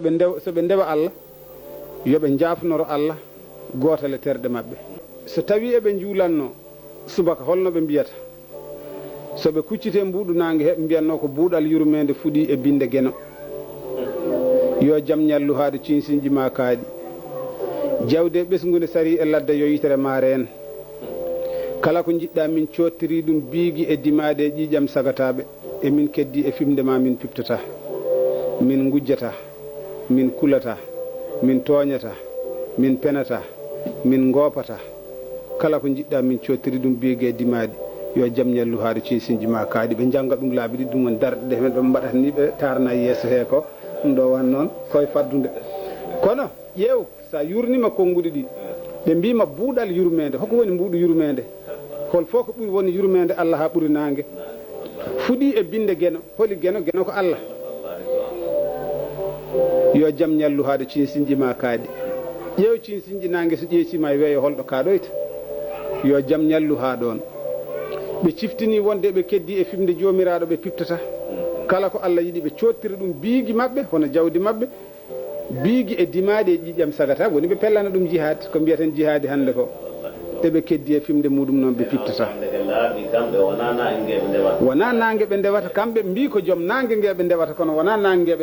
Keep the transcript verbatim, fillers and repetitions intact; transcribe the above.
Ɓe ndew-, so ɓe ndewa Allah, yo ɓe njaafnoro Allah, gootal e terɗe maɓɓe. So tawii eɓe njuulatnoo subaka, holno ɓe mbiyata? So ɓe kuccitee mbuuɗu naange he, ɓe mbiyatnoo ko buuɗal yurmeende fuɗii e binnde Geno. Yo jam ñallu haa ɗo ciinsinji maa kaaɗi. Jawdi e ɓesngu nde sarii e ladde yo yitere maa reen. Kala ko njiɗɗaa min coottirii ɗum biigi e dimaade e ƴiiƴam sagataaɓe. E min keddii e fimde maa min piɓtataa. Min ngujjataa. Min kulataa. Min tooñataa. Min penataa. Min ngoopataa. Kala ko njiɗɗaa min cottiri ɗum biige e dimaaɗi. Yo jam ñallu haa ɗo ceesinji maa kaaɗi. Ɓe njannga ɗum laabi ɗiɗi, ɗum woni darɗe ɗe men ɓe mbaɗata ni ɓe taarna yeeso hee ko. Ɗum ɗo wan noon koye faddunde. Kono ƴeew, so a yuurniima konnguɗi ɗi, ɓe mbiima buuɗal yurmeende. Hoko woni mbuuɗu yurmeende? Hol fof ko ɓuri woni yurmeende Allah haa ɓuri naange. Fuɗii e binnde Geno. Holi Geno? Geno ko Allah. Yo jam ñallu haa ɗo ciinsinji maa kaaɗi. Ƴeew ciinsinji naange so ƴeeciima e weeyo holɗo kaaɗoyta. Yo jam ñallu haa ɗoon. Ɓe ciftinii wonde ɓe keddii e fimde Joomiraaɗo ɓe piɓtata. Kala ko Allah yiɗi ɓe coottira ɗum biigi maɓɓe, hono jawdi maɓɓe, biigi e dimaaɗi e ƴiiƴam sagata, woni ɓe pellana ɗum jihaad, ko mbiyaten jihaadi hannde ko. Eɓe keddii e fimde muɗum noon ɓe piɓtata. Wonaa naange ɓe ndewata, kamɓe mbii ko jom naange nge ɓe ndewata, kono wonaa naange nge ɓe